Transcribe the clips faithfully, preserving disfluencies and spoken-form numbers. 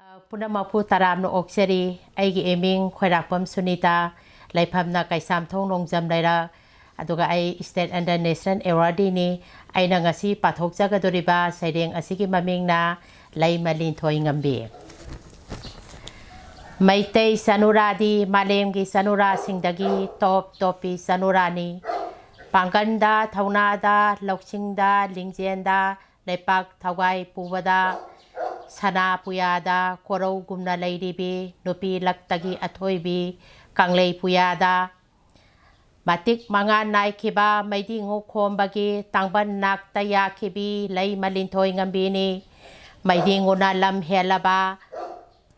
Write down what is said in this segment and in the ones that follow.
ꯄꯨꯝꯅꯃꯛꯄꯨ ꯇꯔꯥꯝꯅ ꯑꯣꯛꯆꯔꯤ꯫ ꯑꯩꯒꯤ ꯏꯃꯤꯡ ꯈꯣꯏꯔꯥꯛꯄꯝ ꯁꯨꯅꯤꯇꯥ, ꯂꯩꯐꯝꯅ ꯀꯩꯁꯥꯝꯊꯣꯡ ꯅꯣꯡꯖꯝ ꯂꯩꯔꯛ, ꯑꯗꯨꯒ ꯑꯩ State and National Awardee ꯅꯤ꯫ ꯑꯩꯅ ꯉꯁꯤ ꯄꯥꯊꯣꯛꯆꯒꯗꯧꯔꯤꯕ ꯁꯩꯔꯦꯡ ꯑꯁꯤꯒꯤ ꯃꯃꯤꯡꯅ ꯂꯩꯃ ꯂꯤꯟꯊꯣꯏ ꯉꯝꯕꯤ꯫ ꯃꯩꯇꯩ ꯆꯅꯨꯔꯥꯗꯤ ꯃꯥꯂꯦꯝꯒꯤ ꯆꯅꯨꯔꯥꯁꯤꯡꯗꯒꯤ top topꯄꯤ ꯆꯅꯨꯔꯥꯅꯤ꯫ ꯄꯥꯡꯒꯜꯗ, ꯊꯧꯅꯥꯗ, ꯂꯧꯁꯤꯡꯗ, ꯂꯤꯡꯖꯦꯜꯗ, ꯂꯩꯄꯥꯛ ꯊꯧꯒꯥꯏ ꯄꯨꯕꯗ, ꯁꯅꯥ ꯄꯨꯌꯥꯗ ꯀꯣꯔꯧꯒꯨꯝꯅ ꯂꯩꯔꯤꯕꯤ ꯅꯨꯄꯤ ꯂꯛꯇꯒꯤ ꯑꯊꯣꯏꯕꯤ ꯀꯪꯂꯩ ꯄꯨꯌꯥꯗ, ꯃꯇꯤꯛ ꯃꯉꯥ ꯅꯥꯏꯈꯤꯕ ꯃꯩꯗꯤꯡꯉꯨ ꯈꯣꯝꯕꯒꯤ ꯇꯥꯡꯕꯟ ꯅꯥꯛꯇ ꯌꯥꯈꯤꯕꯤ ꯂꯩꯃ ꯂꯤꯟꯊꯣꯏ ꯉꯝꯕꯤꯅꯤ꯫ ꯃꯩꯗꯤꯡꯉꯨꯅ ꯂꯝ ꯍꯦꯜꯂꯕ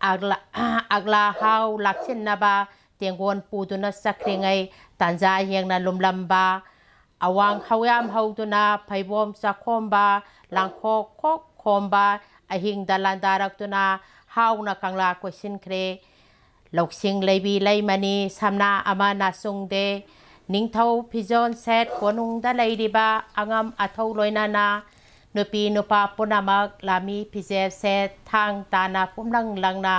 ꯑꯒ꯭ꯂꯥ-, ꯑꯒ꯭ꯂꯥ ꯍꯥꯎ ꯂꯥꯛꯁꯤꯟꯅꯕ ꯇꯦꯡꯒꯣꯟ ꯄꯨꯗꯨꯅ ꯆꯠꯈ꯭ꯔꯤꯉꯩ ꯇꯥꯟꯖꯥ ꯌꯦꯡꯅ ꯂꯨꯝꯂꯝꯕ, ꯑꯋꯥꯡ ꯍꯧꯌꯥꯝ ꯍꯧꯗꯨꯅ ꯐꯩꯕꯣꯝ ꯆꯥꯈꯣꯝꯕ, ꯂꯥꯡꯈꯣꯛ ꯈꯣꯛ ꯈꯣꯝꯕ, ꯑꯍꯤꯡꯗ ꯂꯥꯟꯗꯥꯔꯛꯇꯨꯅ ꯍꯥꯎꯅ ꯀꯪꯂꯥ ꯀꯣꯏꯁꯤꯟꯈ꯭ꯔꯦ꯫ ꯂꯧꯁꯤꯡ ꯂꯩꯕꯤ ꯂꯩꯃꯅꯤ ꯁꯝꯅꯥ ꯑꯃ ꯅꯥꯆꯨꯡꯗꯦ꯫ ꯅꯤꯡꯊꯧ ꯐꯤꯖꯣꯜ ꯁꯦꯠ ꯀꯣꯅꯨꯡꯗ ꯂꯩꯔꯤꯕ ꯑꯉꯝ ꯑꯊꯧ ꯂꯣꯏꯅꯅ ꯅꯨꯄꯤ ꯅꯨꯄꯥ ꯄꯨꯝꯅꯃꯛ ꯂꯥꯃꯤ ꯐꯤꯖꯦꯠ ꯁꯦꯠ ꯊꯥꯡ ꯇꯥꯅ ꯄꯨꯝꯂꯪ ꯂꯪꯅ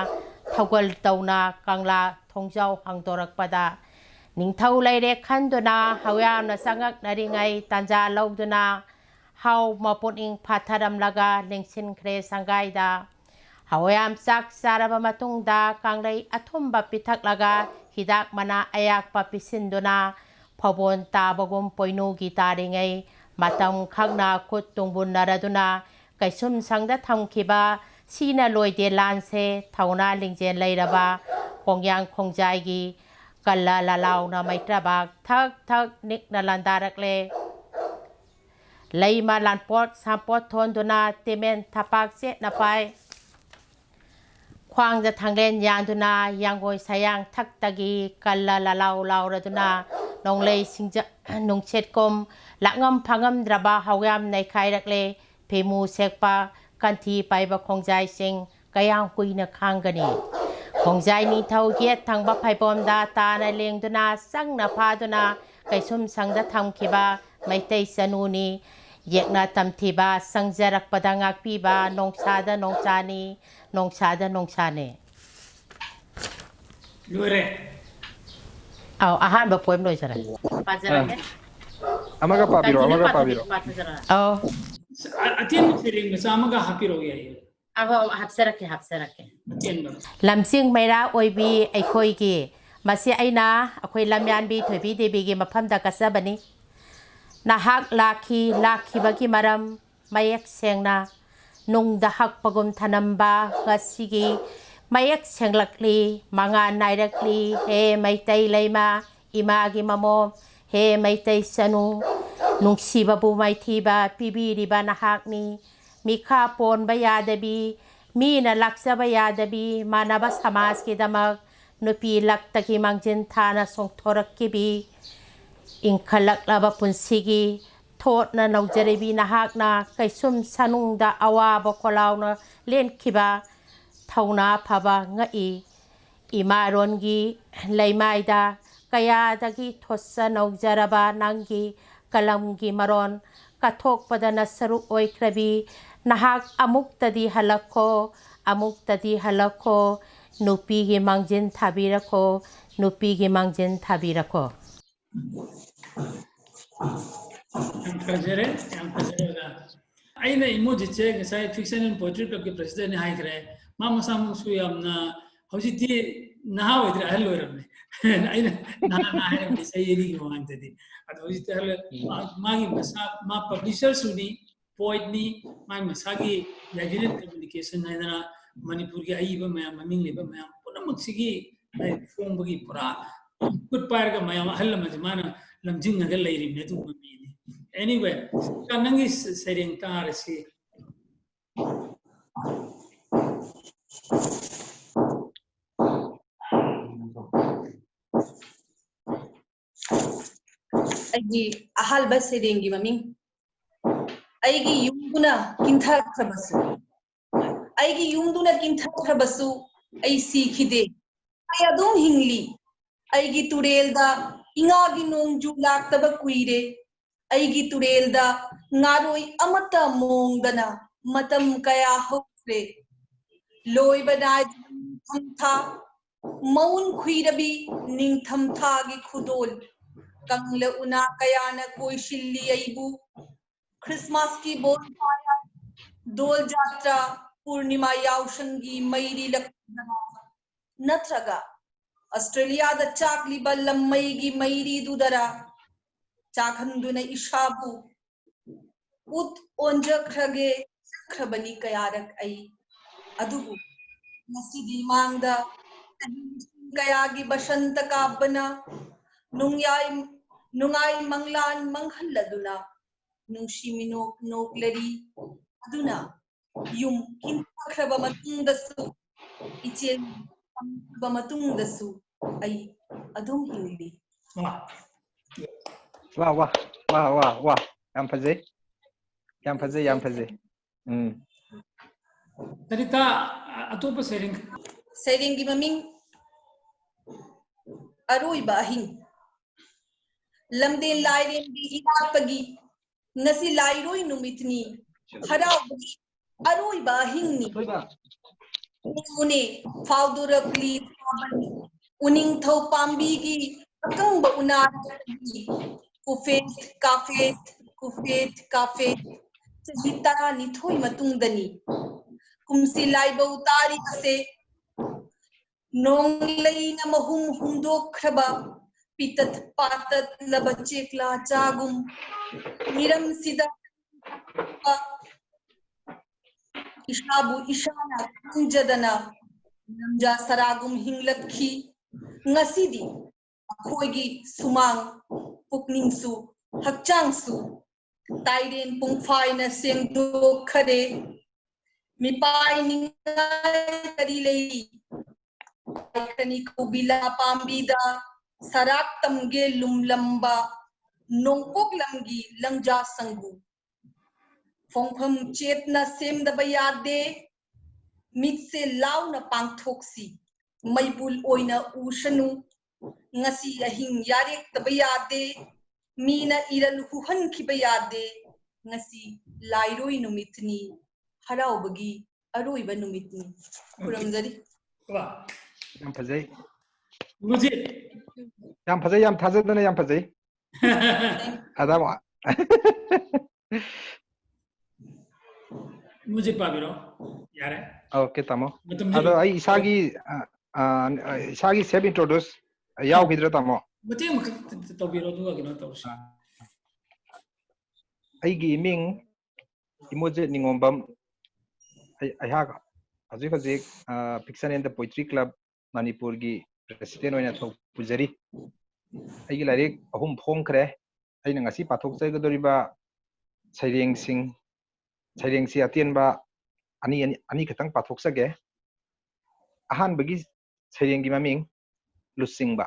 ꯊꯧꯒꯜ ꯇꯧꯅ ꯀꯪꯂꯥ ꯊꯣꯡꯖꯥꯎ ꯍꯥꯡꯗꯣꯔꯛꯄꯗ ꯅꯤꯡꯊꯧ ꯂꯩꯔꯦ ꯈꯟꯗꯨꯅ ꯍꯧꯌꯥꯝꯅ ꯆꯪꯉꯛꯅꯔꯤꯉꯩ ꯇꯥꯟꯖꯥ ꯂꯧꯗꯨꯅ ꯍꯥꯎ ꯃꯄꯨꯛꯅꯤꯡ ꯐꯥꯊꯔꯝꯂꯒ ꯂꯦꯡꯁꯤꯟꯈ꯭ꯔꯦ ꯁꯪꯒꯥꯏꯗ꯫ ꯍꯋꯥꯌꯥꯝ ꯆꯥꯛ ꯆꯥꯔꯕ ꯃꯇꯨꯡꯗ ꯀꯪꯂꯩ ꯑꯊꯨꯝꯕ ꯄꯤꯊꯛꯂꯒ ꯍꯤꯗꯥꯛ ꯃꯅꯥ ꯑꯌꯥꯛꯄ ꯄꯤꯁꯤꯟꯗꯨꯅ ꯐꯧꯕꯣꯟ ꯇꯥꯕꯒꯨꯝ ꯄꯣꯏꯅꯨꯒꯤ ꯇꯥꯔꯤꯉꯩ ꯃꯇꯝ ꯈꯛꯅ ꯈꯨꯠ ꯇꯨꯡꯕꯨꯟꯅꯔꯗꯨꯅ ꯀꯩꯁꯨꯝ ꯁꯪꯗ ꯊꯝꯈꯤꯕ ꯁꯤꯅ ꯂꯣꯏꯗꯦ ꯂꯥꯟꯁꯦ ꯊꯧꯅꯥ ꯂꯤꯡꯖꯦꯜ ꯂꯩꯔꯕ ꯀꯣꯡꯌꯥꯡ ꯈꯣꯡꯖꯥꯏꯒꯤ ꯀꯜꯂ ꯂꯂꯥꯎꯅ ꯃꯩꯇ꯭ꯔꯕꯥꯛ ꯊꯛ ꯊꯛ ꯅꯤꯛꯅ ꯂꯥꯟꯗꯥꯔꯛꯂꯦ꯫ ꯂꯩꯃ ꯂꯥꯟꯄꯣꯠ ꯁꯥꯝꯄꯣꯠ ꯊꯣꯟꯗꯨꯅ ꯇꯦꯃꯦꯟ ꯊꯄꯥꯛ ꯆꯦꯠꯅ ꯄꯥꯏ꯫ ꯈ꯭ꯋꯥꯡꯗ ꯊꯥꯡꯂꯦꯟ ꯌꯥꯟꯗꯨꯅ ꯌꯥꯡꯒꯣꯏ ꯁꯌꯥꯡ ꯊꯛꯇꯒꯤ ꯀꯜꯂ ꯂꯂꯥꯎ ꯂꯥꯎꯔꯗꯨꯅ ꯅꯣꯡꯂꯩ ꯁꯤꯡꯖ-, ꯅꯨꯡꯁꯤꯠꯀꯨꯝ ꯂꯥꯛꯉꯝ ꯐꯥꯉꯝꯗ꯭ꯔꯕ ꯍꯧꯌꯥꯝ ꯅꯩꯈꯥꯏꯔꯛꯂꯦ꯫ ꯐꯤꯃꯨ ꯁꯦꯛꯄ ꯀꯟꯊꯤ ꯄꯥꯏꯕ ꯈꯣꯡꯖꯥꯏꯁꯤꯡ ꯀꯌꯥꯝ ꯀꯨꯏꯅ ꯈꯥꯡꯒꯅꯤ? ꯈꯣꯡꯖꯥꯏ ꯅꯤꯡꯊꯧ ꯌꯦꯠ ꯊꯪꯕ ꯐꯩꯕꯣꯝꯗ ꯇꯥꯅ ꯂꯦꯡꯗꯨꯅ ꯆꯪꯅ ꯐꯥꯗꯨꯅ ꯀꯩꯁꯨꯝ ꯁꯪꯗ ꯊꯝꯈꯤꯕ ꯃꯩꯇꯩ ꯆꯅꯨꯅꯤ꯫ ꯌꯦꯛꯅ ꯇꯝꯊꯤꯕ ꯁꯪꯖꯔꯛꯄꯗ ꯉꯥꯛꯄꯤꯕ ꯅꯣꯡꯁꯥꯗ ꯅꯣꯡꯁꯥꯅꯤ, ꯅꯣꯡꯁꯥꯗ ꯅꯣꯡꯁꯥꯅꯤ꯫ ꯂꯣꯏꯔꯦ꯫ ꯑꯧ, ꯑꯍꯥꯟꯕ poem ꯂꯣꯏꯖꯔꯦ꯫ ꯑꯃꯒ ꯄꯥꯕꯤꯔꯣ, ꯑꯃꯒ ꯄꯥꯕꯤꯔꯣ꯫ ꯑꯧ꯫ ꯑ- ꯑꯇꯦꯟꯕ ꯁꯩꯔꯦꯡ ꯃꯆꯥ ꯑꯃꯒ ꯍꯥꯞꯄꯤꯔꯛꯑꯣ ꯌꯥꯏꯌꯦ꯫ ꯑꯍꯣ, ꯍꯥꯞꯆꯔꯛꯀꯦ, ꯍꯥꯞꯆꯔꯛꯀꯦ꯫ ꯑꯇꯦꯟꯕ꯫ ꯂꯝꯖꯤꯡ ꯃꯩꯔꯥ ꯑꯣꯏꯕꯤ ꯑꯩꯈꯣꯏꯒꯤ, ꯃꯁꯤ ꯑꯩꯅ ꯑꯩꯈꯣꯏ ꯂꯝꯌꯥꯟꯕꯤ ꯊꯣꯏꯕꯤ ꯗꯦꯕꯤꯒꯤ ꯃꯐꯝꯗ ꯀꯠꯆꯕꯅꯤ꯫ ꯅꯍꯥꯛ ꯂꯥꯛꯈꯤ, ꯂꯥꯛꯈꯤꯕꯒꯤ ꯃꯔꯝ ꯃꯌꯦꯛ ꯁꯦꯡꯅ ꯅꯨꯡꯗ ꯍꯛꯄꯒꯨꯝ ꯊꯅꯝꯕ ꯉꯁꯤꯒꯤ ꯃꯌꯦꯛ ꯁꯦꯡꯂꯛꯂꯤ, ꯃꯉꯥꯜ ꯅꯥꯏꯔꯛꯂꯤ꯫ ꯍꯦ ꯃꯩꯇꯩ ꯂꯩꯃ, ꯏꯃꯥꯒꯤ ꯃꯃꯣꯝ, ꯍꯦ ꯃꯩꯇꯩ ꯆꯅꯨ, ꯅꯨꯡꯁꯤꯕꯕꯨ ꯃꯥꯏꯊꯤꯕ ꯄꯤꯕꯤꯔꯤꯕ ꯅꯍꯥꯛꯅꯤ꯫ ꯃꯤꯈꯥ ꯄꯣꯟꯕ ꯌꯥꯗꯕꯤ, ꯃꯤꯅ ꯂꯥꯛꯆꯕ ꯌꯥꯗꯕꯤ, ꯃꯥꯟꯅꯕ ꯁꯃꯥꯖꯀꯤꯗꯃꯛ ꯅꯨꯄꯤ ꯂꯛꯇꯒꯤ ꯃꯥꯡꯖꯤꯟ ꯊꯥꯅ ꯆꯣꯡꯊꯣꯔꯛꯈꯤꯕꯤ, ꯏꯟꯈꯠꯂꯛꯂꯕ ꯄꯨꯟꯁꯤꯒꯤ ꯊꯣꯠꯅ ꯅꯧꯖꯔꯤꯕꯤ ꯅꯍꯥꯛꯅ ꯀꯩꯁꯨꯝ ꯁꯅꯨꯡꯗ ꯑꯋꯥꯕ ꯈꯣꯜꯂꯥꯎꯅ ꯂꯦꯟꯈꯤꯕ ꯊꯧꯅꯥ ꯐꯕ ꯉꯛꯏ꯫ ꯏꯃꯥꯔꯣꯟꯒꯤ ꯂꯩꯃꯥꯏꯗ ꯀꯌꯥꯗꯒꯤ ꯊꯣꯠꯆ ꯅꯧꯖꯔꯕ ꯅꯪꯒꯤ ꯀꯂꯝꯒꯤ ꯃꯔꯣꯟ ꯀꯠꯊꯣꯛꯄꯗ ꯅꯁꯔꯨꯛ ꯑꯣꯏꯈ꯭ꯔꯕꯤ ꯅꯍꯥꯛ ꯑꯃꯨꯛꯇꯗꯤ ꯍꯜꯂꯛꯈꯣ, ꯑꯃꯨꯛꯇꯗꯤ ꯍꯜꯂꯛꯈꯣ, ꯅꯨꯄꯤꯒꯤ ꯃꯥꯡꯖꯤꯟ ꯊꯥꯕꯤꯔꯈꯣ, ꯅꯨꯄꯤꯒꯤ ꯃꯥꯡꯖꯤꯟ ꯊꯥꯕꯤꯔꯈꯣ꯫ ꯌꯥꯝ ꯐꯖꯔꯦ, ꯌꯥꯝ ꯐꯖꯔꯦ ꯑꯣꯖꯥ꯫ ꯑꯩꯅ ꯏꯃꯣꯖꯤꯠꯁꯦ ꯉꯁꯥꯏ Fiction and Poetry Clubꯀꯤ presidentꯅꯤ ꯍꯥꯏꯈ꯭ꯔꯦ꯫ ꯃꯥ ꯃꯁꯥꯃꯛꯁꯨ ꯌꯥꯝꯅ ꯍꯧꯖꯤꯛꯇꯤ ꯅꯍꯥ ꯑꯣꯏꯗ꯭ꯔꯦ, ꯑꯍꯜ ꯑꯣꯏꯔꯕꯅꯦ꯫ ꯑꯩꯅ ꯅꯍꯥ ꯅꯍꯥ ꯍꯥꯏꯔꯝꯕꯅꯤ ꯆꯍꯤ ꯑꯅꯤꯒꯤ ꯃꯃꯥꯡꯗꯗꯤ꯫ ꯑꯗꯣ ꯍꯧꯖꯤꯛꯇꯤ ꯑꯍꯜ ꯑꯣꯏ-, ꯃꯥ-, ꯃꯥꯒꯤ ꯃꯁꯥ, ꯃꯥ publisherꯁꯨꯅꯤ, poetꯅꯤ, ꯃꯥꯒꯤ ꯃꯁꯥꯒꯤ Livelihood Communication ꯍꯥꯏꯗꯅ ꯃꯅꯤꯄꯨꯔꯒꯤ ꯑꯏꯕ ꯃꯌꯥꯝ, ꯃꯃꯤꯡ ꯂꯩꯕ ꯃꯌꯥꯝ ꯄꯨꯝꯅꯃꯛꯁꯤꯒꯤ ꯐꯣꯡꯕꯒꯤ ꯄꯨꯔꯥ ꯈꯨꯠ ꯄꯥꯏꯔꯒ ꯃꯌꯥꯝ ꯑꯍꯜ ꯂꯃꯟꯁꯦ ꯃꯥꯅ ꯂꯝꯖꯤꯡꯉꯒ ꯂꯩꯔꯤꯕꯅꯦ꯫ ꯑꯗꯨꯒꯨꯝꯕ ꯃꯤꯅꯤ꯫ Anyway, ꯅꯪꯒꯤ ꯁꯩꯔꯦꯡ ꯇꯥꯔꯁꯤ꯫ ꯑꯩꯒꯤ ꯑꯍꯥꯟꯕ ꯁꯩꯔꯦꯡꯒꯤ ꯃꯃꯤꯡ꯫ ꯑꯩꯒꯤ ꯌꯨꯝꯗꯨꯅ ꯀꯤꯟꯊꯈ꯭ꯔꯕꯁꯨ, ꯑꯩꯒꯤ ꯌꯨꯝꯗꯨꯅ ꯀꯤꯟꯊꯈ꯭ꯔꯕꯁꯨ ꯑꯩ ꯁꯤꯈꯤꯗꯦ꯫ ꯑꯩ ꯑꯗꯨꯝ ꯍꯤꯡꯂꯤ꯫ ꯑꯩꯒꯤ ꯇꯨꯔꯦꯜꯗ ꯏꯉꯥꯒꯤ ꯅꯣꯡꯖꯨ ꯂꯥꯛꯇꯕ ꯀꯨꯏꯔꯦ꯫ ꯑꯩꯒꯤ ꯇꯨꯔꯦꯜꯗ ꯉꯥꯔꯣꯏ ꯑꯃꯠꯇ ꯃꯣꯡꯗꯅ ꯃꯇꯝ ꯀꯌꯥ ꯍꯧꯈ꯭ꯔꯦ꯫ ꯂꯣꯏꯕ ꯅꯥꯏꯗꯕ ꯅꯤꯡꯊꯝꯊꯥ, ꯃꯎꯟ ꯈꯨꯏꯔꯕꯤ ꯅꯤꯡꯊꯝꯊꯥꯒꯤ ꯈꯨꯗꯣꯜ, ꯀꯪꯂ ꯎꯅꯥ ꯀꯌꯥꯅ ꯀꯣꯏꯁꯤꯜꯂꯤ ꯑꯩꯕꯨ꯫ ꯈ꯭ꯔꯤꯁꯃꯥꯁꯀꯤ ꯕꯣꯟꯐꯥꯏꯌꯔ, ꯗꯣꯜ ꯖꯥꯇ꯭ꯔꯥ, ꯄꯨꯔꯅꯤꯃꯥ ꯌꯥꯎꯁꯪꯒꯤ ꯃꯩꯔꯤ ꯂꯛꯄꯗꯔꯥ, ꯅꯠꯇ꯭ꯔꯒ ꯑꯁꯇ꯭ꯔꯦꯂꯤꯌꯥꯗ ꯆꯥꯛꯂꯤꯕ ꯂꯝꯃꯩꯒꯤ ꯃꯩꯔꯤꯗꯨꯗꯔꯥ ꯆꯥꯛꯍꯟꯗꯨꯅ ꯏꯁꯥꯕꯨ ꯎꯠ ꯑꯣꯟꯖꯈ꯭ꯔꯒꯦ, ꯆꯠꯈ꯭ꯔꯕꯅꯤ ꯀꯌꯥꯔꯛ ꯑꯩ꯫ ꯑꯗꯨꯕꯨ ꯉꯁꯤꯗꯤ ꯃꯥꯡꯗ ꯆꯍꯤ ꯀꯌꯥꯒꯤ ꯕꯁꯟꯇ ꯀꯥꯞꯄꯅ ꯅꯨꯡꯌꯥꯏ, ꯅꯨꯡꯉꯥꯏ ꯃꯪꯂꯥꯟ ꯃꯪꯍꯜꯂꯗꯨꯅ ꯅꯨꯡꯁꯤ ꯃꯤꯅꯣꯛ ꯅꯣꯛꯂꯔꯤ꯫ ꯑꯗꯨꯅ ꯌꯨꯝ ꯏꯟꯊꯈ꯭ꯔꯕ ꯃꯇꯨꯡꯗꯁꯨ, ꯏꯆꯦꯜ ꯐꯪꯈ꯭ꯔꯕ ꯃꯇꯨꯡꯗꯁꯨ ꯑꯩ ꯑꯗꯨꯝ ꯍꯤꯡꯂꯤ꯫ ꯋꯥ ꯋꯥ ꯋꯥ ꯋꯥ ꯋꯥ, ꯌꯥꯝ ꯐꯖꯩ, ꯌꯥꯝ ꯐꯖꯩ, ꯌꯥꯝ ꯐꯖꯩ꯫ ꯎꯝ꯫ ꯇꯔꯤꯇꯥ, ꯑꯇꯣꯞꯄ ꯁꯩꯔꯦꯡ ꯁꯩꯔꯦꯡꯒꯤ ꯃꯃꯤꯡ ꯑꯔꯣꯏꯕ ꯑꯍꯤꯡ꯫ ꯂꯝꯗꯦꯟ ꯂꯥꯏꯔꯦꯝꯕꯤ ꯏꯔꯥꯠꯄꯒꯤ ꯉꯁꯤ ꯂꯥꯏꯔꯣꯏ ꯅꯨꯃꯤꯠꯅꯤ꯫ ꯍꯔꯥꯎꯕꯒꯤ ꯑꯔꯣꯏꯕ ꯑꯍꯤꯡꯅꯤ꯫ ꯎꯅꯦ ꯐꯥꯎꯗꯣꯔꯛꯂꯤ ꯊꯥꯕꯜ꯫ ꯎꯅꯤꯡꯊꯧ ꯄꯥꯝꯕꯤꯒꯤ ꯑꯀꯪꯕ ꯎꯅꯥꯗꯒꯤ ꯀꯨꯐꯦꯠ ꯀꯥꯐꯦꯠ, ꯀꯨꯐꯦꯠ ꯀꯥꯐꯦꯠ꯫ ꯆꯍꯤ ꯇꯔꯥꯅꯤꯊꯣꯏ ꯃꯇꯨꯡꯗꯅꯤ ꯀꯨꯝꯁꯤ ꯂꯥꯏꯕꯧ ꯇꯥꯔꯤꯕꯁꯦ꯫ ꯅꯣꯡꯂꯩꯅ ꯃꯍꯨꯝ ꯍꯨꯝꯗꯣꯛꯈ꯭ꯔꯕ ꯄꯤꯇꯠ ꯄꯥꯇꯠꯂꯕ ꯆꯦꯛꯂꯥ ꯆꯥꯒꯨꯝ ꯃꯤꯔꯝꯁꯤꯗ ꯏꯁꯥꯕꯨ ꯏꯁꯥꯅ ꯈꯪꯖꯗꯅ ꯂꯝꯖꯥ ꯁꯔꯥꯒꯨꯝ ꯍꯤꯡꯂꯛꯈꯤ꯫ ꯉꯁꯤꯗꯤ ꯑꯩꯈꯣꯏꯒꯤ ꯁꯨꯃꯥꯡ, ꯄꯨꯛꯅꯤꯡꯁꯨ ꯍꯛꯆꯥꯡꯁꯨ ꯇꯥꯏꯔꯦꯟ ꯄꯨꯡꯐꯥꯏꯅ ꯁꯦꯡꯗꯣꯛꯈꯔꯦ꯫ ꯃꯤꯄꯥꯏꯅꯤꯡꯉꯥꯏ ꯀꯔꯤ ꯂꯩꯔꯤ? ꯈꯅꯤ ꯀꯧꯕꯤꯂꯥ ꯄꯥꯝꯕꯤꯗ ꯁꯔꯥꯛ ꯇꯝꯒꯦ ꯂꯨꯝꯂꯝꯕ ꯅꯣꯡꯄꯣꯛ ꯂꯝꯒꯤ ꯂꯪꯖꯥ ꯁꯪꯒꯨ꯫ ꯐꯣꯡꯐꯝ ꯆꯦꯠꯅ ꯁꯦꯝꯗꯕ ꯌꯥꯗꯦ꯫ ꯃꯤꯠꯁꯦ ꯂꯥꯎꯅ ꯄꯥꯡꯊꯣꯛꯁꯤ꯫ ꯃꯩꯕꯨꯜ ꯑꯣꯏꯅ ꯎꯁꯅꯨ꯫ ꯉꯁꯤ ꯑꯍꯤꯡ ꯌꯥꯔꯦꯛꯇꯕ ꯌꯥꯗꯦ꯫ ꯃꯤꯅ ꯏꯔꯜ ꯍꯨꯍꯟꯈꯤꯕ ꯌꯥꯗꯦ꯫ ꯉꯁꯤ ꯂꯥꯏꯔꯣꯏ ꯅꯨꯃꯤꯠꯅꯤ, ꯍꯔꯥꯎꯕꯒꯤ ꯑꯔꯣꯏꯕ ꯅꯨꯃꯤꯠꯅꯤ꯫ ꯈꯨꯔꯨꯝꯖꯔꯤ꯫ ꯋꯥ, ꯌꯥꯝ ꯐꯖꯩ꯫ ꯒꯨꯔꯨꯖꯤ, ꯌꯥꯝ ꯐꯖꯩ, ꯌꯥꯝ ꯊꯥꯖꯗꯅ ꯌꯥꯝ ꯐꯖꯩ꯫ ꯑꯗ ꯑꯃꯨꯛ ꯒꯨꯔꯨꯖꯤ ꯄꯥꯕꯤꯔꯣ꯫ ꯌꯥꯔꯦ꯫ ꯑꯣꯀꯦ ꯇꯥꯃꯣ꯫ ꯃꯇꯝꯁꯦ ꯑꯗꯣ ꯑꯩ ꯏꯁꯥꯒꯤ ꯑ, ꯑ, ꯏꯁꯥꯒꯤ self introduce ꯌꯥꯎꯈꯤꯗ꯭ꯔꯥ ꯇꯥꯃꯣ? ꯃꯇꯦꯛ ꯑꯃꯈꯛ ꯇꯧꯕꯤꯔꯣ, ꯑꯗꯨꯒ ꯀꯩꯅꯣ ꯇꯧꯔꯁꯤ꯫ ꯑꯩꯒꯤ ꯏꯃꯤꯡ ꯏꯃꯣꯖꯦꯠ ꯅꯤꯉꯣꯝꯕꯝ꯫ ꯑꯩ- ꯑꯩꯍꯥꯛ ꯍꯧꯖꯤꯛ ꯍꯧꯖꯤꯛ ꯑ, Fiction and the Poetry Club ꯃꯅꯤꯄꯨꯔꯒꯤ president ꯑꯣꯏꯅ ꯊꯧ ꯄꯨꯖꯔꯤ꯫ ꯑꯩꯒꯤ ꯂꯥꯏꯔꯤꯛ ꯑꯍꯨꯝ ꯐꯣꯡꯈ꯭ꯔꯦ꯫ ꯑꯩꯅ ꯉꯁꯤ ꯄꯥꯊꯣꯛꯆꯒꯗꯧꯔꯤꯕ ꯁꯩꯔꯦꯡꯁꯤꯡ, ꯁꯩꯔꯦꯡꯁꯤ ꯑꯇꯦꯟꯕ ꯑꯅꯤ, ꯑꯅꯤ, ꯑꯅꯤ ꯈꯛꯇꯪ ꯄꯥꯊꯣꯛꯆꯒꯦ꯫ ꯑꯍꯥꯟꯕꯒꯤ ꯁꯩꯔꯦꯡꯒꯤ ꯃꯃꯤꯡ ꯂꯨꯆꯤꯡꯕ꯫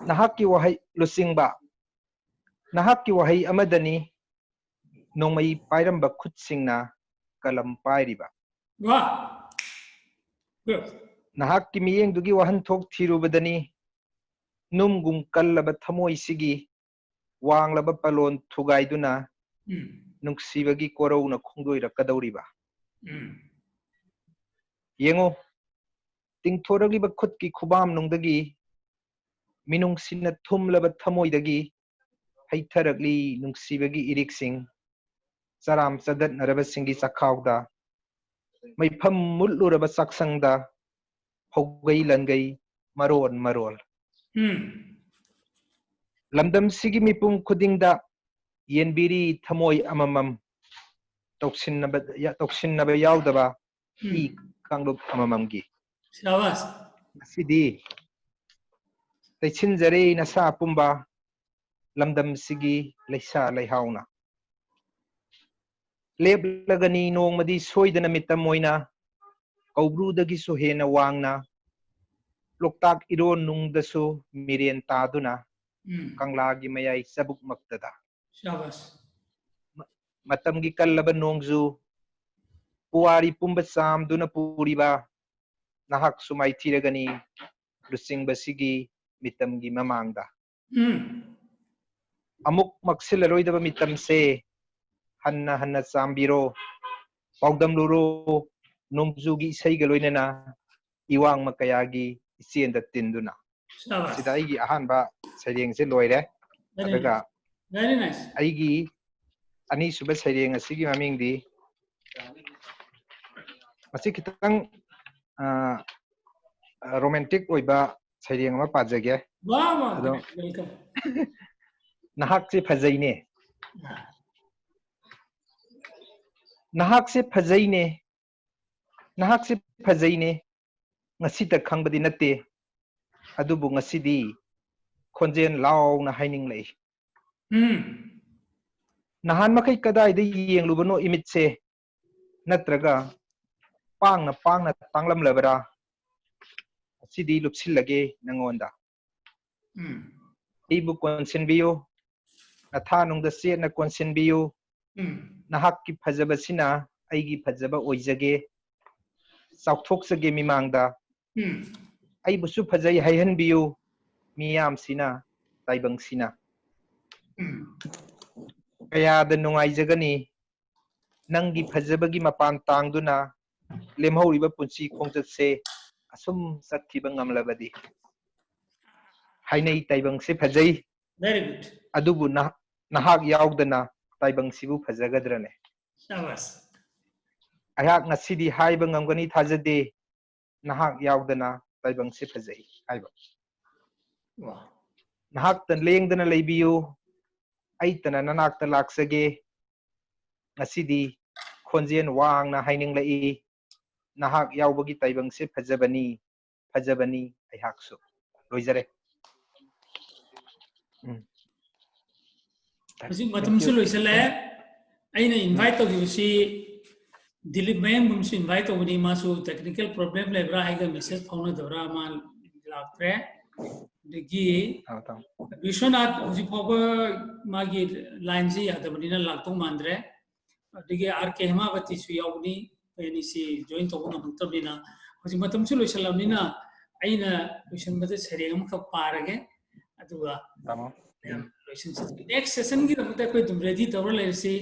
ꯅꯍꯥꯛꯀꯤ ꯋꯥꯍꯩ ꯂꯨꯆꯤꯡꯕ, ꯅꯍꯥꯛꯀꯤ ꯋꯥꯍꯩ ꯑꯃꯗꯅꯤ ꯅꯣꯡꯃꯩ ꯄꯥꯏꯔꯝꯕ ꯈꯨꯠꯁꯤꯡꯅ ꯀꯂꯝ ꯄꯥꯏꯔꯤꯕ꯫ ꯋꯥ! Good. ꯅꯍꯥꯛꯀꯤ ꯃꯤꯠꯌꯦꯡꯗꯨꯒꯤ ꯋꯥꯍꯟꯊꯣꯛ ꯊꯤꯔꯨꯕꯗꯅꯤ ꯅꯨꯡꯒꯨꯝ ꯀꯜꯂꯕ ꯊꯃꯣꯏꯁꯤꯒꯤ ꯋꯥꯡꯂꯕ ꯄꯂꯣꯟ ꯊꯨꯒꯥꯏꯗꯨꯅ ꯎꯝ. ꯅꯨꯡꯁꯤꯕꯒꯤ ꯀꯣꯔꯧꯅ ꯈꯣꯡꯗꯣꯏꯔꯛꯀꯗꯧꯔꯤꯕ꯫ ꯎꯝ. ꯌꯦꯡꯉꯨ, ꯇꯤꯡꯊꯣꯔꯛꯂꯤꯕ ꯈꯨꯠꯀꯤ ꯈꯨꯕꯥꯝꯅꯨꯡꯗꯒꯤ ꯃꯤꯅꯨꯡꯁꯤꯅ ꯊꯨꯝꯂꯕ ꯊꯃꯣꯏꯗꯒꯤ ꯍꯩꯊꯔꯛꯂꯤ ꯅꯨꯡꯁꯤꯕꯒꯤ ꯏꯔꯤꯛꯁꯤꯡ꯫ ꯆꯔꯥꯝ ꯆꯗꯠꯅꯔꯕꯁꯤꯡꯒꯤ ꯆꯥꯛꯈꯥꯎꯗ, ꯃꯩꯐꯝ ꯃꯨꯠꯂꯨꯔꯕ ꯆꯥꯛꯁꯪꯗ ꯍꯧꯒꯩ ꯂꯟꯒꯩ ꯃꯔꯣꯟ ꯃꯔꯣꯜ꯫ ꯎꯝ. ꯂꯝꯗꯝꯁꯤꯒꯤ ꯃꯤꯄꯨꯝ ꯈꯨꯗꯤꯡꯗ ꯌꯦꯟꯕꯤꯔꯤ ꯊꯃꯣꯏ ꯑꯃꯃꯝ, ꯇꯧꯁꯤꯟꯅꯕ ꯇꯧꯁꯤꯟꯅꯕ ꯌꯥꯎꯗꯕ ꯏ ꯎꯝ. ꯀꯥꯡꯂꯨꯞ ꯑꯃꯃꯝꯒꯤ꯫ ꯁꯥꯕꯥꯁ. ꯉꯁꯤꯗꯤ ꯂꯩꯁꯤꯟꯖꯔꯦ ꯅꯁꯥ ꯄꯨꯝꯕ ꯂꯝꯗꯝꯁꯤꯒꯤ ꯂꯩꯁꯥ ꯂꯩꯍꯥꯎꯅ꯫ ꯂꯦꯞꯂꯒꯅꯤ ꯅꯣꯡꯃꯗꯤ ꯁꯣꯏꯗꯅ ꯃꯤꯇꯝ ꯑꯣꯏꯅ ꯀꯧꯕ꯭ꯔꯨꯗꯒꯤꯁꯨ ꯍꯦꯟꯅ ꯋꯥꯡꯅ ꯂꯣꯛꯇꯥꯛ ꯏꯔꯣꯟ ꯅꯨꯡꯗꯁꯨ ꯃꯤꯔꯦꯟ ꯇꯥꯗꯨꯅ ꯎꯝ. ꯀꯪꯂꯥꯒꯤ ꯃꯌꯥꯏ ꯆꯕꯨꯛꯃꯛꯇꯗ꯫ ꯁꯥꯕꯥꯁ. ꯃꯇꯝꯒꯤ ꯀꯜꯂꯕ ꯅꯣꯡꯖꯨ ꯄꯨꯋꯥꯔꯤ ꯄꯨꯝꯕ ꯆꯥꯝꯗꯨꯅ ꯄꯨꯔꯤꯕ ꯅꯍꯥꯛꯁꯨ ꯃꯥꯏꯊꯤꯔꯒꯅꯤ ꯂꯨꯆꯤꯡꯕꯁꯤꯒꯤ ꯃꯤꯇꯝꯒꯤ ꯃꯃꯥꯡꯗ꯫ ꯎꯝ꯫ ꯑꯃꯨꯛ ꯃꯛꯁꯤꯜꯂꯔꯣꯏꯗꯕ ꯃꯤꯇꯝꯁꯦ ꯍꯟꯅ ꯍꯟꯅ ꯆꯥꯝꯕꯤꯔꯣ, ꯄꯥꯎꯗꯝꯂꯨꯔꯣ, ꯅꯣꯡꯖꯨꯒꯤ ꯏꯁꯩꯒ ꯂꯣꯏꯅꯅ ꯏꯋꯥꯡꯃ ꯀꯌꯥꯒꯤ ꯏꯆꯦꯟꯗ ꯇꯤꯟꯗꯨꯅ꯫ ꯁꯥꯕꯥꯁ꯫ ꯁꯤꯗ ꯑꯩꯒꯤ ꯑꯍꯥꯟꯕ ꯁꯩꯔꯦꯡꯁꯦ ꯂꯣꯏꯔꯦ꯫ Very ꯑꯗꯨꯒ nice. Very nice. ꯑꯩꯒꯤ ꯑꯅꯤꯁꯨꯕ ꯁꯩꯔꯦꯡ ꯑꯁꯤꯒꯤ ꯃꯃꯤꯡꯗꯤ, ꯃꯁꯤ ꯈꯤꯇꯪ, ꯑ, romantic ꯑꯣꯏꯕ ꯁꯩꯔꯦꯡ ꯑꯃ ꯄꯥꯖꯒꯦ꯫ Wow, wow. ꯑꯗꯣ Welcome. ꯅꯍꯥꯛꯁꯦ ꯐꯖꯩꯅꯦ꯫ ꯑꯥ꯫ ꯅꯍꯥꯛꯁꯦ ꯐꯖꯩꯅꯦ꯫ ꯅꯍꯥꯛꯁꯦ ꯐꯖꯩꯅꯦ꯫ ꯉꯁꯤꯇ ꯈꯪꯕꯗꯤ ꯅꯠꯇꯦ꯫ ꯑꯗꯨꯕꯨ ꯉꯁꯤꯗꯤ ꯈꯣꯟꯖꯦꯜ ꯂꯥꯎꯅ ꯍꯥꯏꯅꯤꯡꯂꯛꯏ꯫ ꯎꯝ꯫ ꯅꯍꯥꯟ ꯃꯈꯩ ꯀꯗꯥꯏꯗ ꯌꯦꯡꯂꯨꯕꯅꯣ ꯏꯃꯤꯠꯁꯦ? ꯅꯠꯇ꯭ꯔꯒ ꯄꯥꯡꯅ ꯄꯥꯡꯅ ꯇꯥꯡꯂꯝꯂꯕ꯭ꯔꯥ? ꯉꯁꯤꯗꯤ ꯂꯨꯞꯁꯤꯜꯂꯒꯦ ꯅꯪꯉꯣꯟꯗ꯫ ꯎꯝ꯫ ꯑꯩꯕꯨ ꯀꯣꯟꯁꯤꯟꯕꯤꯌꯨ, ꯅꯊꯥꯅꯨꯡꯗ ꯆꯦꯠꯅ ꯀꯣꯟꯁꯤꯟꯕꯤꯌꯨ꯫ ꯎꯝ꯫ ꯅꯍꯥꯛꯀꯤ ꯐꯖꯕꯁꯤꯅ ꯑꯩꯒꯤ ꯐꯖꯕ ꯑꯣꯏꯖꯒꯦ, ꯆꯥꯎꯊꯣꯛꯆꯒꯦ ꯃꯤꯃꯥꯡꯗ꯫ ꯎꯝ꯫ ꯑꯩꯕꯨꯁꯨ ꯐꯖꯩ ꯍꯥꯏꯍꯟꯕꯤꯌꯨ ꯃꯤꯌꯥꯝꯁꯤꯅ, ꯇꯥꯏꯕꯪꯁꯤꯅ꯫ ꯎꯝ꯫ ꯀꯌꯥꯗ ꯅꯨꯡꯉꯥꯏꯖꯒꯅꯤ ꯅꯪꯒꯤ ꯐꯖꯕꯒꯤ ꯃꯄꯥꯟ ꯇꯥꯡꯗꯨꯅ ꯂꯦꯝꯍꯧꯔꯤꯕ ꯄꯨꯟꯁꯤ ꯈꯣꯡꯆꯠꯁꯦ ꯑꯁꯨꯝ ꯆꯠꯈꯤꯕ ꯉꯝꯂꯕꯗꯤ꯫ ꯍꯥꯏꯅꯩ ꯇꯥꯏꯕꯪꯁꯦ ꯐꯖꯩ, Very good. ꯑꯗꯨꯕꯨ ꯅꯍ-, ꯅꯍꯥꯛ ꯌꯥꯎꯗꯅ ꯇꯥꯏꯕꯪꯁꯤꯕꯨ ꯐꯖꯒꯗ꯭ꯔꯅꯦ? ꯁꯥꯕꯥꯁ꯫ ꯑꯩꯍꯥꯛ ꯉꯁꯤꯗꯤ ꯍꯥꯏꯕ ꯉꯝꯒꯅꯤ ꯊꯥꯖꯗꯦ, ꯅꯍꯥꯛ ꯌꯥꯎꯗꯅ ꯇꯥꯏꯕꯪꯁꯤ ꯐꯖꯩ ꯍꯥꯏꯕ꯫ ꯋꯥ꯫ ꯅꯍꯥꯛꯇ ꯂꯦꯡꯗꯅ ꯂꯩꯕꯤꯌꯨ, ꯑꯩꯇꯅ ꯅꯅꯥꯛꯇ ꯂꯥꯛꯆꯒꯦ꯫ ꯉꯁꯤꯗꯤ ꯈꯣꯟꯖꯦꯜ ꯋꯥꯡꯅ ꯍꯥꯏꯅꯤꯡꯂꯛꯏ, ꯅꯍꯥꯛ ꯌꯥꯎꯕꯒꯤ ꯇꯥꯏꯕꯪꯁꯦ ꯐꯖꯕꯅꯤ, ꯐꯖꯕꯅꯤ ꯑꯩꯍꯥꯛꯁꯨ꯫ ꯂꯣꯏꯖꯔꯦ꯫ ꯎꯝ꯫ ꯍꯧꯖꯤꯛ ꯃꯇꯝꯁꯨ ꯂꯣꯏꯁꯤꯜꯂꯛꯑꯦ꯫ ꯑꯩꯅ invite ꯇꯧꯈꯤꯕꯁꯤ ꯗꯤꯂꯤꯞ ꯃꯌꯥꯡꯕꯝꯁꯨ invite ꯇꯧꯕꯅꯤ, ꯃꯥꯁꯨ technical problem ꯂꯩꯕ꯭ꯔꯥ ꯍꯥꯏꯒ message ꯐꯥꯎꯅꯗꯕ꯭ꯔꯥ, ꯃꯥ ꯂꯥꯛꯇ꯭ꯔꯦ꯫ ꯑꯗꯒꯤ ꯊꯝꯃꯣ, ꯊꯝꯃꯣ꯫ ꯕꯤꯁ꯭ꯋꯅꯥꯊ ꯍꯧꯖꯤꯛ ꯐꯥꯎꯕ ꯃꯥꯒꯤ line ꯁꯤ ꯌꯥꯗꯕꯅꯤꯅ ꯂꯥꯛꯇꯧ ꯃꯥꯟꯗ꯭ꯔꯦ꯫ ꯑꯗꯒꯤ ꯑꯥꯔ ꯀꯦ ꯍꯦꯃꯥꯕꯇꯤꯁꯨ ꯌꯥꯎꯕꯅꯤ, ꯑꯩꯈꯣꯏ ꯑꯅꯤꯁꯤ join ꯇꯧꯕ ꯉꯝꯃꯛꯇꯕꯅꯤꯅ꯫ ꯍꯧꯖꯤꯛ ꯃꯇꯝꯁꯨ ꯂꯣꯏꯁꯤꯜꯂꯕꯅꯤꯅ ꯑꯩꯅ ꯂꯣꯏꯁꯤꯟꯕꯗ ꯁꯩꯔꯦꯡ ꯑꯃꯈꯛ ꯄꯥꯔꯒꯦ꯫ ꯑꯗꯨꯒ ꯇꯥꯃꯣ꯫ ꯌꯥꯝ ꯂꯣꯏꯁꯤꯟꯁꯤ꯫ Next session ꯒꯤꯗꯃꯛꯇ ꯑꯩꯈꯣꯏ ꯑꯗꯨꯝ ready ꯇꯧꯔ ꯂꯩꯔꯁꯤ꯫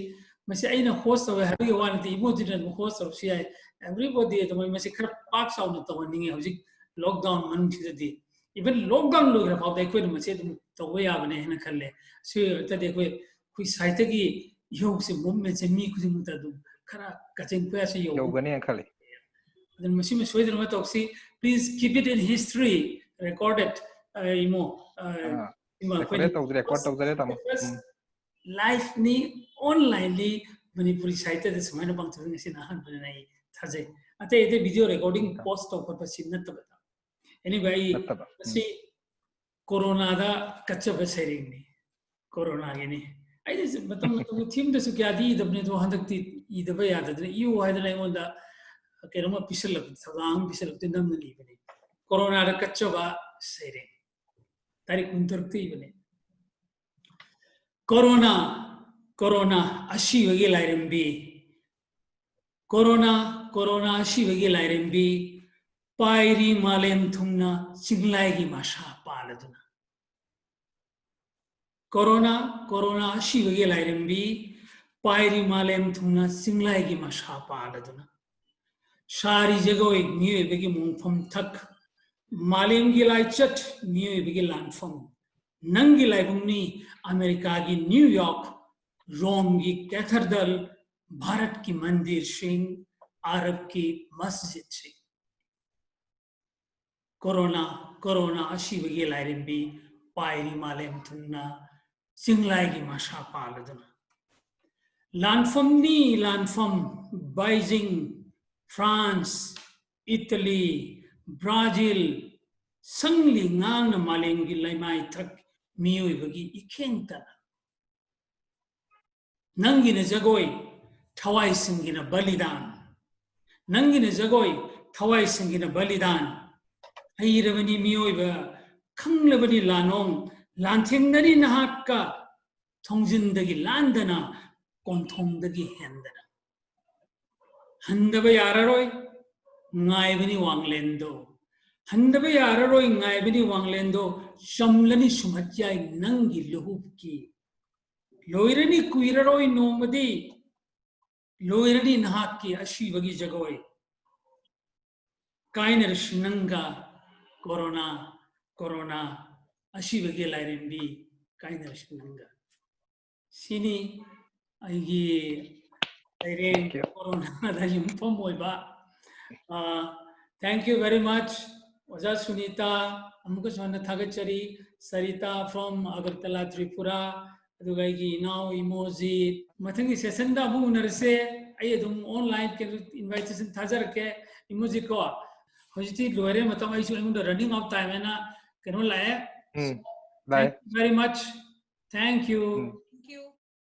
ꯃꯁꯤ ꯑꯩꯅ host ꯇꯧꯋꯦ ꯍꯥꯏꯕꯒꯤ ꯋꯥ ꯅꯠꯇꯦ, ꯏꯃꯣꯗꯨꯅ ꯑꯗꯨꯝ host ꯇꯧꯔꯁꯨ ꯌꯥꯏ꯫ Everybody ꯑꯗꯨꯃꯥꯏ ꯃꯁꯤ ꯈꯔ ꯄꯥꯛ ꯆꯥꯎꯅ ꯇꯧꯍꯟꯅꯤꯡꯉꯤ ꯍꯧꯖꯤꯛ lockdown ꯃꯅꯨꯡꯁꯤꯗꯗꯤ꯫ Even lockdown ꯂꯣꯏꯈ꯭ꯔ ꯐꯥꯎꯗ ꯑꯩꯈꯣꯏꯅ ꯃꯁꯤ ꯑꯗꯨꯝ ꯇꯧꯕ ꯌꯥꯕꯅꯦ ꯍꯥꯏꯅ ꯈꯜꯂꯦ꯫ ꯁꯤ ꯑꯣꯏꯔꯒꯗꯤ ꯑꯩꯈꯣꯏ, ꯑꯩꯈꯣꯏ site ꯇꯒꯤ ꯏꯍꯧꯁꯦ, movement ꯁꯦ ꯃꯤ ꯈꯨꯗꯤꯡꯃꯛꯇ ꯑꯗꯨꯝ ꯈꯔ ꯀꯆꯤꯟ ꯀꯣꯌꯥꯁꯦ ꯌꯧꯕ ꯌꯧꯒꯅꯤ ꯈꯜꯂꯤ꯫ ꯑꯗꯨꯅ ꯃꯁꯤꯃ ꯁꯣꯏꯗꯅꯃꯛ ꯇꯧꯁꯤ꯫ Please keep it in history, recorded, uh, Imo. Uh, ah, Imo, record ꯑꯩꯈꯣꯏꯅ ꯇꯧꯗ꯭ꯔꯤ, record ꯇꯧꯖꯔꯦ ꯇꯥꯃꯣ꯫ first ꯎꯝ꯫ Live ꯅꯤ, online ꯂꯤ, ꯃꯅꯤꯄꯨꯔꯤ site ꯇ ꯁꯨꯃꯥꯏꯅ ꯄꯥꯡꯊꯣꯛꯏ, ꯉꯁꯤꯅ ꯑꯍꯥꯟꯕꯅꯦꯅ ꯑꯩ ꯊꯥꯖꯩ꯫ ꯑꯇꯩ ꯑꯇꯩ video recording ꯑꯥ꯫ Post ꯇꯧ ꯈꯣꯠꯄ ꯁꯤ ꯅꯠꯇꯕꯗ꯫ Anyway, ꯑꯩ ꯅꯠꯇꯕ꯫ ꯎꯝ꯫ ꯃꯁꯤ ꯀꯣꯔꯣꯅꯥꯗ ꯀꯠꯆꯕ ꯁꯩꯔꯦꯡꯅꯤ꯫ ꯀꯣꯔꯣꯅꯥꯒꯤꯅꯤ꯫ ꯑꯩꯗꯤ ꯃꯇꯝ ꯃꯇꯝꯒꯤ theme ꯗꯁꯨ ꯀꯌꯥꯗꯤ ꯏꯗꯕꯅꯤ, ꯑꯗꯣ ꯍꯟꯗꯛꯇꯤ ꯏꯗꯕ ꯌꯥꯗꯗꯅ ꯏꯌꯨ ꯍꯥꯏꯗꯅ ꯑꯩꯉꯣꯟꯗ ꯀꯩꯅꯣꯝꯃ ꯄꯤꯁꯜꯂꯛꯄ, ꯊꯧꯗꯥꯡ ꯑꯃ ꯄꯤꯁꯜꯂꯛꯄꯗ ꯅꯝꯗꯅ ꯏꯕꯅꯤ꯫ ꯀꯣꯔꯣꯅꯥꯗ ꯀꯠꯆꯕ ꯁꯩꯔꯦꯡ꯫ ꯇꯥꯔꯤꯛ ꯀꯨꯟꯇꯔꯨꯛꯇ ꯏꯕꯅꯤ꯫ ꯀꯣꯔꯣꯅꯥ, ꯀꯣꯔꯣꯅꯥ ꯑꯁꯤꯕꯒꯤ ꯂꯥꯏꯔꯦꯝꯕꯤ꯫ ꯀꯣꯔꯣꯅꯥ, ꯀꯣꯔꯣꯅꯥ ꯑꯁꯤꯕꯒꯤ ꯂꯥꯏꯔꯦꯝꯕꯤ꯫ ꯄꯥꯏꯔꯤ ꯃꯥꯂꯦꯝ ꯊꯨꯡꯅ ꯆꯤꯡꯂꯥꯏꯒꯤ ꯃꯁꯥ ꯄꯥꯜꯂꯗꯨꯅ꯫ ꯀꯣꯔꯣꯅꯥ, ꯀꯣꯔꯣꯅꯥ ꯑꯁꯤꯕꯒꯤ ꯂꯥꯏꯔꯦꯝꯕꯤ꯫ ꯄꯥꯏꯔꯤ ꯃꯥꯂꯦꯝ ꯊꯨꯡꯅ ꯆꯤꯡꯂꯥꯏꯒꯤ ꯃꯁꯥ ꯄꯥꯜꯂꯗꯨꯅ꯫ ꯁꯥꯔꯤ ꯖꯒꯣꯏ ꯃꯤꯑꯣꯏꯕꯒꯤ ꯃꯣꯡꯐꯝ ꯊꯛ꯫ ꯃꯥꯂꯦꯝꯒꯤ ꯂꯥꯏꯆꯠ ꯃꯤꯑꯣꯏꯕꯒꯤ ꯂꯥꯟꯐꯝ꯫ ꯅꯪꯒꯤ ꯂꯥꯏꯕꯨꯡꯅꯤ ꯑꯃꯦꯔꯤꯀꯥꯒꯤ ꯅ꯭ꯌꯨ ꯌꯣꯔꯛ, ꯔꯣꯝꯒꯤ cathedral, ꯚꯥꯔꯠꯀꯤ ꯃꯟꯗꯤꯔꯁꯤꯡ, ꯑꯔꯕꯀꯤ ꯃꯁꯖꯤꯗꯁꯤꯡ꯫ ꯀꯣꯔꯣꯅꯥ, ꯀꯣꯔꯣꯅꯥ ꯑꯁꯤꯕꯒꯤ ꯂꯥꯏꯔꯦꯝꯕꯤ꯫ ꯄꯥꯏꯔꯤ ꯃꯥꯂꯦꯝ ꯊꯨꯡꯅ ꯆꯤꯡꯂꯥꯏꯒꯤ ꯃꯁꯥ ꯄꯥꯜꯂꯗꯨꯅ꯫ ꯂꯥꯟꯐꯝꯅꯤ ꯂꯥꯟꯐꯝ, ꯕꯩꯖꯤꯡ, ꯐ꯭ꯔꯥꯟꯁ, ꯏꯇꯂꯤ, ꯕ꯭ꯔꯥꯖꯤꯜ, ꯁꯪꯂꯤ ꯉꯥꯡꯅ ꯃꯥꯂꯦꯝꯒꯤ ꯂꯩꯃꯥꯏ ꯊꯛ ꯃꯤꯑꯣꯏꯕꯒꯤ ꯏꯈꯦꯡꯇꯅ꯫ ꯅꯪꯒꯤꯅ ꯖꯒꯣꯏ, ꯊꯋꯥꯏꯁꯤꯡꯒꯤꯅ ꯕꯂꯤꯗꯥꯟ꯫ ꯅꯪꯒꯤꯅ ꯖꯒꯣꯏ, ꯊꯋꯥꯏꯁꯤꯡꯒꯤꯅ ꯕꯂꯤꯗꯥꯟ꯫ ꯍꯩꯔꯕꯅꯤ ꯃꯤꯑꯣꯏꯕ, ꯈꯪꯂꯕꯅꯤ ꯂꯥꯟꯑꯣꯡ, ꯂꯥꯟꯊꯦꯡꯅꯔꯤ ꯅꯍꯥꯛꯀ, ꯊꯣꯡꯖꯤꯟꯗꯒꯤ ꯂꯥꯟꯗꯅ, ꯀꯣꯟꯊꯣꯡꯗꯒꯤ ꯍꯦꯟꯗꯅ꯫ ꯍꯟꯗꯕ ꯌꯥꯔꯔꯣꯏ, ꯉꯥꯏꯕꯅꯤ ꯋꯥꯡꯂꯦꯟꯗꯣ꯫ ꯍꯟꯗꯕ ꯌꯥꯔꯔꯣꯏ ꯉꯥꯏꯕꯅꯤ ꯋꯥꯡꯂꯦꯟꯗꯣ, ꯆꯝꯂꯅꯤ ꯁꯨꯝꯍꯠ ꯌꯥꯏ ꯅꯪꯒꯤ ꯂꯨꯍꯨꯞꯀꯤ꯫ ꯂꯣꯏꯔꯅꯤ ꯀꯨꯏꯔꯔꯣꯏ ꯅꯣꯡꯃꯗꯤ, ꯂꯣꯏꯔꯅꯤ ꯅꯍꯥꯛꯀꯤ ꯑꯁꯤꯕꯒꯤ ꯖꯒꯣꯏ꯫ ꯀꯥꯏꯅꯔꯁꯤ ꯅꯪꯒ ꯀꯣꯔꯣꯅꯥ, ꯀꯣꯔꯣꯅꯥ, ꯑꯁꯤꯕꯒꯤ ꯂꯥꯏꯔꯦꯝꯕꯤ, ꯀꯥꯏꯅꯔꯁꯤ ꯅꯪꯒ꯫ ꯁꯤꯅꯤ ꯑꯩꯒꯤ ꯂꯩꯔꯦꯡ Thank you. ꯀꯣꯔꯣꯅꯥꯗ ꯌꯨꯝꯐꯝ ꯑꯣꯏꯕ꯫ Thank you very much, ꯑꯣꯖꯥ ꯁꯨꯅꯤꯇꯥ, ꯑꯃꯨꯛꯀꯁꯨ ꯍꯟꯅ ꯊꯥꯒꯠꯆꯔꯤ꯫ ꯁꯔꯤꯇꯥ from Agartala, Tripura, ꯑꯗꯨꯒ ꯑꯩꯒꯤ ꯏꯅꯥꯎ ꯏꯃꯣꯖꯤꯠ꯫ ꯃꯊꯪꯒꯤ sessionꯗ ꯑꯃꯨꯛ ꯎꯅꯔꯁꯦ꯫ ꯑꯩ ꯑꯗꯨꯝ online ꯀꯩꯅꯣ invitation ꯊꯥꯖꯔꯛꯀꯦ, ꯏꯃꯣꯖꯤꯠ ꯀꯣ꯫ ꯍꯧꯖꯤꯛꯇꯤ ꯂꯣꯏꯔꯦ ꯃꯇꯝ, ꯑꯩꯁꯨ ꯑꯩꯉꯣꯟꯗ running out time ꯍꯥꯏꯅ ꯀꯩꯅꯣ ꯂꯥꯛꯑꯦ꯫ ꯎꯝ, So, bye. Thank you very much. Thank you. Um.